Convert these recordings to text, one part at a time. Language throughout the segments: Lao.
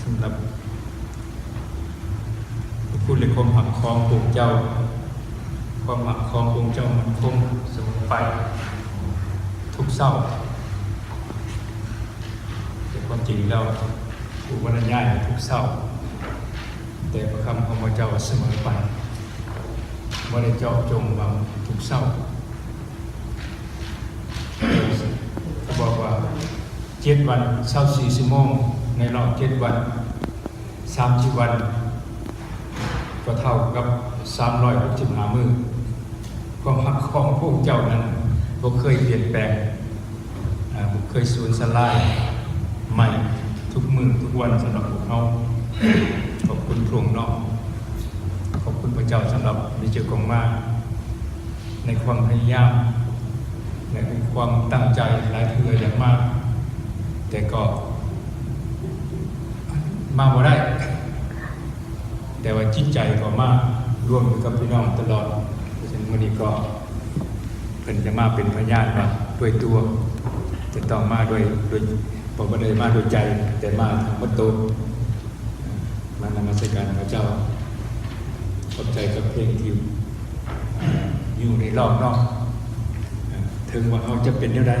ສຳລັບພະຄຸນ ແລະ ຄວາມຮັກຂອງພະອົງເຈົ້າ, ຄວາມຮັກຂອງພະອົງເຈົ້າມັນຄົງສະເໝີໄປທຸກເຊົ້າ. ແຕ່ຄວາມຈິງແລ້ວ ຜູ້ບັນຍາຍທຸກເຊົ້າ, ແຕ່ພະຄຳຂອງພະເຈົ້າສະເໝີໄປ, ບໍ່ໄດ້ເຈາະຈົງວ່າທຸກເຊົ້າ. ເຂົາບອກວ່າ ເຈັດວັນ ຊາວສີ່ຊົ່ວໂມງ ໃນລອບເຈັດວັນ, ສາມສິບວັນ ກໍເທົ່າກັບສາມຮ້ອຍຫົກສິບຫ້າມື້. ຄວາມຮັກຂອງພະອົງເຈົ້ານັ້ນບໍ່ເຄີຍປ່ຽນແປງ, ອາ ບໍ່ເຄີຍສູນສະຫຼາຍ, ໃໝ່ທຸກມື້ທຸກວັນສຳລັບພວກເຮົາ. ຂອບຄຸນພະອົງເນາະ, ຂອບຄຸນພະເຈົ້າສຳລັບມີເຈົ້າຂອງມາ ໃນຄວາມພະຍາຍາມ ແລະ ມີຄວາມຕັ້ງໃຈ. ຫຼາຍເທື່ອຢາກມາ ແຕ່ກໍມາບໍ່ໄດ້, ແຕ່ວ່າຈິດໃຈກໍມາ ລວມຢູ່ກັບພີ່ນ້ອງຕະຫຼອດ. ເພາະສະນັ້ນ ມື້ນີ້ກໍເພິ່ນຈະມາເປັນພະຍານວ່າດ້ວຍຕົວ, ຈະຕ້ອງມາດ້ວຍ, ດ້ວຍ, ບໍ່ໄດ້ມາດ້ວຍໃຈ, ແຕ່ມາທັງໝົດໂຕ. ມານະມັດສະການພະເຈົ້າ. ຂອບໃຈກັບເພງທີ່ ເອີ່ ຢູ່ໃນລອບເນາະ. ເຖິງວ່າເຮົາຈະເປັນແນວໃດ,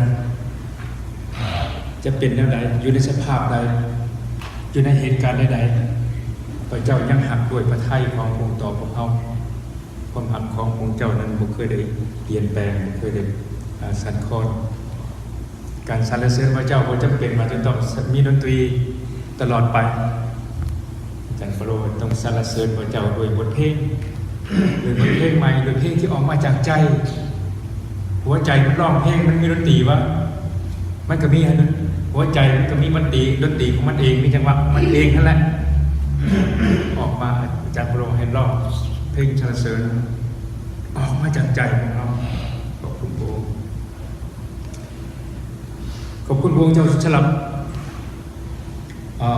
ຈະເປັນແນວໃດ, ຢູ່ໃນສະພາບໃດ, ຢູ່ໃນເຫດການໃດໆ, ພະເຈົ້າຍັງຮັກດ້ວຍພະໄທຂອງພະອົງຕໍ່ພວກເຮົາ. ຄວາມຮັກຂອງພະອົງເຈົ້ານັ້ນບໍ່ເຄີຍໄດ້ປ່ຽນແປງ, ບໍ່ເຄີຍໄດ້ ອາ ສັ່ນຄອນ. ການສັນລະເສີນພະເຈົ້າບໍ່ຈຳເປັນວ່າຈະຕ້ອງມີດົນຕີຕະຫຼອດໄປ. ອາຈານເປາໂລຕ້ອງສັນລະເສີນພະເຈົ້າດ້ວຍບົດເພງ, ດ້ວຍບົດເພງໃໝ່, ດ້ວຍເພງທີ່ອອກມາຈາກໃຈ. ຫົວໃຈມັນຮ້ອງເພງ, ມັນມີດົນຕີວະ? ມັນກໍມີ ຫົວໃຈມັນກໍມີມັນຕີ, ດົນຕີຂອງມັນເອງ, ມີຈັງຫວະຂອງມັນເອງຫັ້ນແຫຼະ. ອອກມາ ອາຈານເປາໂລໃຫ້ຮ້ອງເພງສັນລະເສີນ ອອກມາຈາກໃຈຂອງເຮົາ. ຂອບຄຸນພະອົງ. ຂອບຄຸນພະອົງເຈົ້າສຳລັບ ເອີ່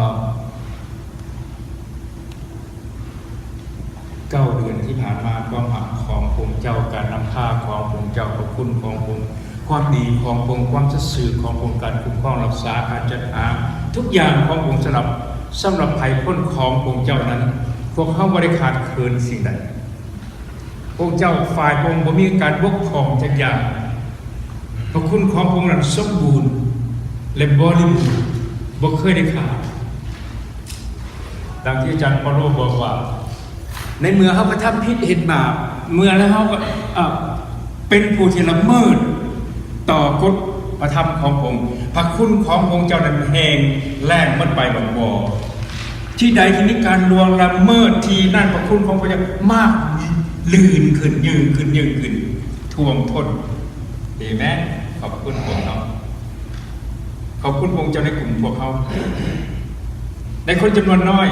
ເກົ້າເດືອນທີ່ຜ່ານມາ, ຄວາມຮັກຂອງພະອົງເຈົ້າ, ການນຳພາຂອງພະອົງເຈົ້າ, ພະຄຸນຂອງພະອົງ, ຄວາມດີຂອງພະອົງ, ຄວາມສັດຊື່ຂອງພະອົງ, ການຄຸ້ມຄອງຮັກສາ, ການຈັດຫາທຸກຢ່າງຂອງພະອົງສຳລັບ, ສຳລັບໃຜຄົນຂອງພະອົງເຈົ້ານັ້ນ, ພວກເຮົາບໍ່ໄດ້ຂາດເຂີນສິ່ງໃດ. ພະອົງເຈົ້າ, ຝ່າຍພະອົງບໍ່ມີການບົກຜ່ອງຈັກຢ່າງ. ພະຄຸນຂອງພະອົງນັ້ນສົມບູນ ແລະ ບໍລິບູນ, ບໍ່ເຄີຍໄດ້ຂາດ. ດັ່ງທີ່ອາຈານເປາໂລບອກວ່າ, ໃນເມື່ອເຮົາກະທຳຜິດເຮັດບາບ, ເມື່ອແລ້ວເຮົາກະ ເອີ່ ເປັນຜູ້ທີ່ລະເມີດຕໍ່ກົດພະທຳຂອງພະອົງ, ພະຄຸນຂອງພະອົງເຈົ້ານັ້ນແຫ້ງແລ້ງໝົດໄປບໍ່? ທີ່ໃດທີ່ມີການລ່ວງລະເມີດ, ທີ່ນັ້ນພະຄຸນຂອງພະເຈົ້າມາກ ລື່ນຂຶ້ນ, ຍືນຂຶ້ນ, ຍືນຂຶ້ນ, ຖ້ວມທົນ. ເອແມນ. ຂອບຄຸນພະອົງເນາະ. ຂອບຄຸນພະອົງເຈົ້າໃນກຸ່ມພວກເຮົາ. ໃນຄົນຈຳນວນນ້ອຍ,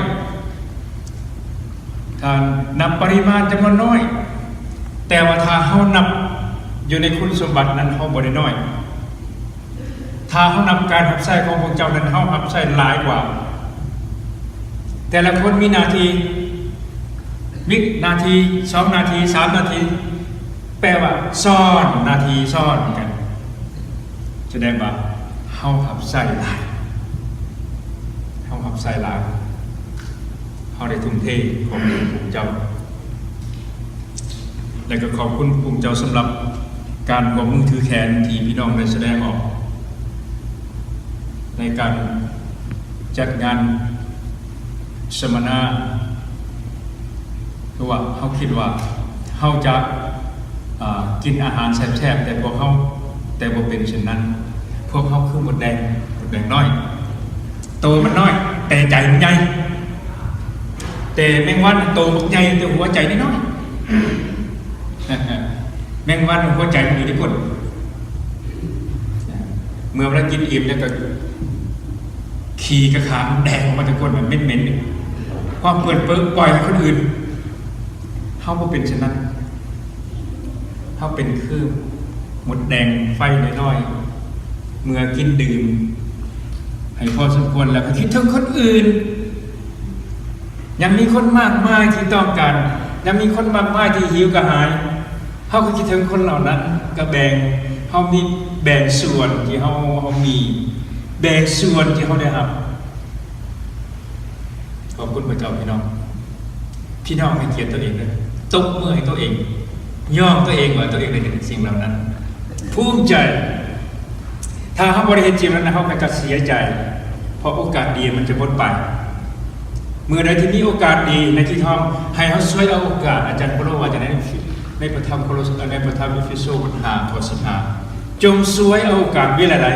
ທ່ານນັບປະລິມານຈຳນວນນ້ອຍ, ແຕ່ວ່າຖ້າເຮົານັບຢູ່ໃນຄຸນສົມບັດນັ້ນ, ເຮົາບໍ່ໄດ້ນ້ອຍ. ຖ້າເຮົານັບການຮັບໃຊ້ຂອງພະເຈົ້ານັ້ນ, ເຮົາຮັບໃຊ້ຫຼາຍກວ່າ. ແຕ່ລະຄົນມີໜ້າທີ່, ມີໜ້າທີ່, ສອງໜ້າທີ່, ສາມໜ້າທີ່, ແປວ່າຊ້ອນໜ້າທີ່ຊ້ອນກັນ, ສະແດງວ່າເຮົາຮັບໃຊ້ຫຼາຍ, ເຮົາຮັບໃຊ້ຫຼາຍ, ເຮົາໄດ້ທຸ່ມເທຂອງພະເຈົ້າ. ແລະ ກໍຂອບຄຸນພະເຈົ້າສຳລັບການຮ່ວມມືຖືແຂນທີ່ພີ່ນ້ອງໄດ້ສະແດງອອກໃນການຈັດງານສຳມະນາ. ຄືວ່າເຮົາຄິດວ່າເຮົາຈະ ອາ ກິນອາຫານແຊບໆ ແຕ່ພວກເຮົາ, ແຕ່ບໍ່ເປັນເຊັ່ນນັ້ນ. ພວກເຮົາຄືມົດແດງ, ມົດແດງນ້ອຍ. ໂຕມັນນ້ອຍ ແຕ່ໃຈມັນໃຫຍ່, ແຕ່ແມງວັນໂຕບັກໃຫຍ່ ແຕ່ຫົວໃຈນ້ອຍໆ. ແມງວັນຫົວໃຈມັນຢູ່ໃນກົ້ນ, ເມື່ອມັນກິນອີ່ມແລ້ວກໍ ຂີ້ກະຂາມແດງອອກມາແຕ່ກົ້ນ ເໝັນໆ ຄວາມເປື້ອນເປິເປື້ອນປ່ອຍໃຫ້ຄົນອື່ນ. ເຮົາບໍ່ເປັນເຊັ່ນນັ້ນ. ເຮົາເປັນຄືມົດແດງໄຟນ້ອຍໆ ເມື່ອກິນດື່ມໃຫ້ພໍສົມຄວນແລ້ວກໍຄິດເຖິງຄົນອື່ນ. ຍັງມີຄົນມາກມາຍທີ່ຕ້ອງການ, ຍັງມີຄົນມາກມາຍທີ່ຫິວກະຫາຍ. ເຮົາກໍຄິດເຖິງຄົນເຫຼົ່ານັ້ນ, ກໍແບ່ງ, ເຮົາມີ, ແບ່ງສ່ວນທີ່ເຮົາ, ເຮົາມີ, ແບ່ງສ່ວນທີ່ເຮົາໄດ້ຮັບ. ຄຸນພະເຈົ້າພີ່ນ້ອງ. ພີ່ນ້ອງໃຫ້ກຽດຕົວເອງເດີ. ຕົບມືໃຫ້ຕົວເອງ. ຍ້ອງຕົວເອງວ່າຕົວເອງໄດ້ເຮັດສິ່ງເຫຼົ່ານັ້ນ. ພູມໃຈ. ຖ້າເຮົາບໍ່ໄດ້ເຮັດສິ່ງເຫຼົ່ານັ້ນ ເຮົາກໍຈະເສຍໃຈ, ເພາະໂອກາດດີມັນຈະໝົດໄປ. ເມື່ອໃດທີ່ມີໂອກາດດີໃນທີ່ທອງ ໃຫ້ເຮົາສວຍເອົາໂອກາດ. ອາຈານເປາໂລວ່າຈັ່ງໃດ ໃນພະທຳໂຄໂລ ໃນພະທຳເອເຟໂຊ ບົດຫ້າ ຂໍ້ສິບຫ້າ ຈົ່ງສວຍເອົາໂອກາດ. ເວລາໃດ?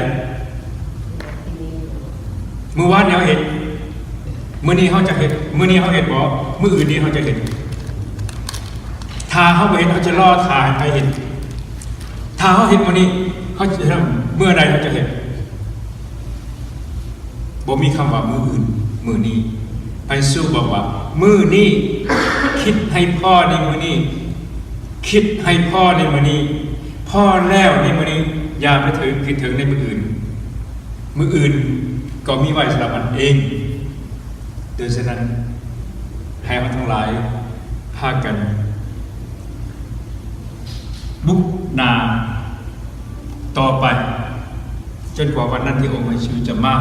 ມື້ວານນີ້ເຮົາເຮັດ, ມື້ນີ້ເຮົາຈະເຮັດ, ມື້ນີ້ເຮົາເຮັດບໍ່? ມື້ອື່ນນີ້ເຮົາຈະເຮັດ. ຖ້າເຮົາບໍ່ເຮັດ ເຮົາຈະລໍຖ້າໃຫ້ໃຜເຮັດ. ຖ້າເຮົາເຮັດມື້ນີ້ ເຮົາຈະເຮັດ ເມື່ອໃດເຮົາຈະເຮັດ? ບໍ່ມີຄຳວ່າມື້ອື່ນ, ມື້ນີ້. ພະເຢຊູບອກວ່າ ມື້ນີ້, ຄິດໃຫ້ພໍໃນມື້ນີ້, ຄິດໃຫ້ພໍໃນມື້ນີ້, ພໍແລ້ວໃນມື້ນີ້, ຢ່າໄປເຖິງ, ຄິດເຖິງໃນມື້ອື່ນ. ມື້ອື່ນກໍມີໄວ້ສຳລັບມັນເອງ. ໂດຍສະນັ້ນ ໃຫ້ເຮົາທັງຫຼາຍພາກັນບຸກໜ້າຕໍ່ໄປ ຈົນກວ່າວັນນັ້ນທີ່ອົງພະເຢຊູຈະມາ.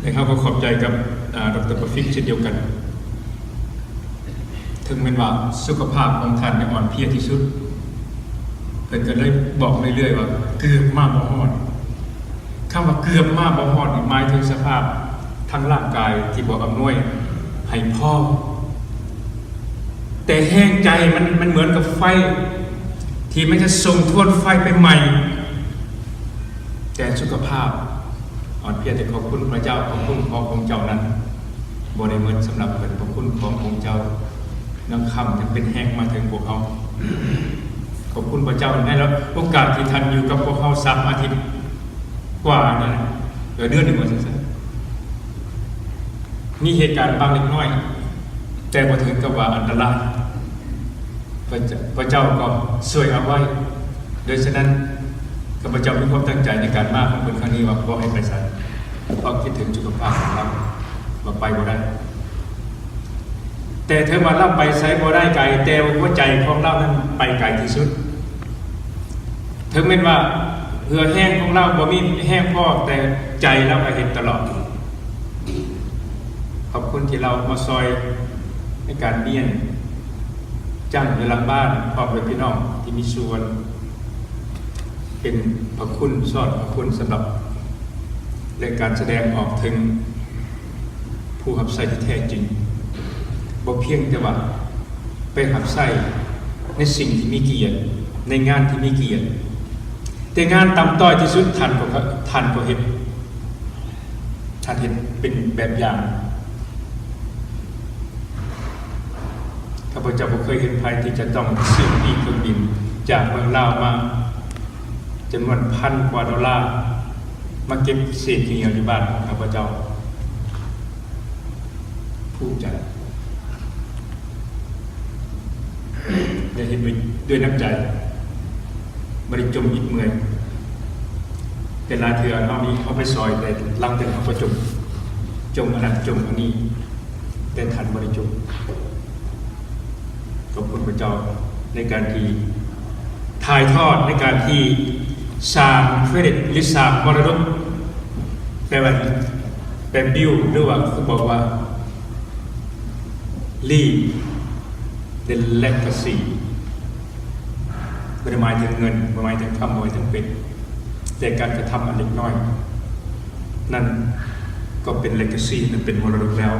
ແລະ ເຮົາກໍຂອບໃຈກັບ ອາ ດຣ. ປາຟິກເຊັ່ນດຽວກັນ. ເຖິງແມ່ນວ່າສຸຂະພາບຂອງທ່ານນີ້ອ່ອນເພຍທີ່ສຸດ, ເພິ່ນກໍເລີຍບອກເລື້ອຍໆວ່າ ເກືອບມາບໍ່ຮອດ. ຄຳວ່າເກືອບມາບໍ່ຮອດນີ້ ໝາຍເຖິງສະພາບທາງຮ່າງກາຍທີ່ບໍ່ອຳນວຍໃຫ້ພໍ, ແຕ່ແຮງໃຈມັນ, ມັນເໝືອນກັບໄຟທີ່ມັນຈະສົ່ງທວນໄຟໄປໄໝ້. ແຕ່ສຸຂະພາບອ່ອນເພຍ, ແຕ່ຂອບຄຸນພະເຈົ້າ, ຄວາມຄຸ້ມຄອງຂອງເຈົ້ານັ້ນບໍ່ໄດ້ໝົດສຳລັບເພິ່ນ. ພະຄຸນຂອງອົງເຈົ້າຍັງຄ້ຳ, ຍັງເປັນແຮງມາເຖິງພວກເຮົາ. ຂອບຄຸນພະເຈົ້າໃນໂອກາດທີ່ທ່ານຢູ່ກັບພວກເຮົາສາມອາທິດກວ່ານີ້ນະ, ເອີ ເດືອນໜຶ່ງວ່າຊັ້ນຊະ. ມີເຫດການບາງເລັກນ້ອຍ, ແຕ່ບໍ່ເຖິງກັບວ່າອັນຕະລາຍ. ພະເຈົ້າ, ພະເຈົ້າກໍຊ່ວຍເອົາໄວ້. ໂດຍສະນັ້ນ ຂ້າພະເຈົ້າມີຄວາມຕັ້ງໃຈໃນການມາຂອງເພິ່ນຄັ້ງນີ້ວ່າບໍ່ໃຫ້ໄປໃສ, ເພາະຄິດເຖິງສຸຂະພາບຂອງລາວ ວ່າໄປບໍ່ໄດ້. ແຕ່ເຖິງວ່າລາວໄປໃສບໍ່ໄດ້ໄກ, ແຕ່ວ່າຫົວໃຈຂອງລາວນັ້ນໄປໄກທີ່ສຸດ. ເຖິງແມ່ນວ່າເຫື່ອແຮງຂອງລາວບໍ່ມີແຮງພໍ, ແຕ່ໃຈລາວກໍເຮັດຕະຫຼອດ. ຂອບຄຸນທີ່ລາວມາຊ່ອຍໃນການມ້ຽນຈັ້ງຢູ່ຫຼັງບ້ານ ພ້ອມດ້ວຍພີ່ນ້ອງທີ່ມີສ່ວນ ເປັນພະຄຸນ, ສອດພະຄຸນສຳລັບ ແລະ ການສະແດງອອກເຖິງຜູ້ຮັບໃຊ້ທີ່ແທ້ຈິງ, ບໍ່ພຽງແຕ່ວ່າໄປຮັບໃຊ້ໃນສິ່ງທີ່ມີກຽດ, ໃນງານທີ່ມີກຽດ, ແຕ່ງານຕ່ຳຕ້ອຍທີ່ສຸດທ່ານກໍ, ທ່ານກໍເຮັດ. ທ່ານເຮັດເປັນແບບຢ່າງ. ຂ້າພະເຈົ້າບໍ່ເຄີຍເຫັນໃຜທີ່ຈະຕ້ອງຊື້ປີ້ເຄື່ອງບິນຈາກເມືອງລາວມາຈຳນວນພັນກວ່າໂດລາ ມາເກັບເສດຂີ້ເຫຍື້ອຢູ່ບ້ານຂອງຂ້າພະເຈົ້າ. ພູມໃຈ. ໄດ້ເຮັດດ້ວຍ, ດ້ວຍນ້ຳໃຈ, ບໍ່ໄດ້ຈົ່ມອິດເມື່ອຍ. ແຕ່ຫຼາຍເທື່ອເຮົານີ້ ເຮົາໄປຊ່ອຍ, ແຕ່ຫຼັງຈາກເຮົາກໍຈົ່ມ, ຈົ່ມອັນນັ້ນ, ຈົ່ມອັນນີ້, ແຕ່ທ່ານບໍ່ໄດ້ຈົ່ມ. ຂອບຄຸນພະເຈົ້າໃນການທີ່ຖ່າຍທອດ, ໃນການທີ່ສ້າງເຄຣດິດ ຫຼື ສ້າງມໍລະດົກ, ແປວ່າ, ແປ build ຫຼືວ່າ ຄືບອກວ່າ leave the legacy. ບໍ່ໄດ້ໝາຍເຖິງເງິນ, ບໍ່ໝາຍເຖິງຄຳ, ບໍ່ໝາຍເຖິງເປັດ, ແຕ່ການກະທຳອັນເລັກນ້ອຍນັ້ນກໍເປັນ legacy, ນັ້ນເປັນມໍລະດົກແລ້ວ.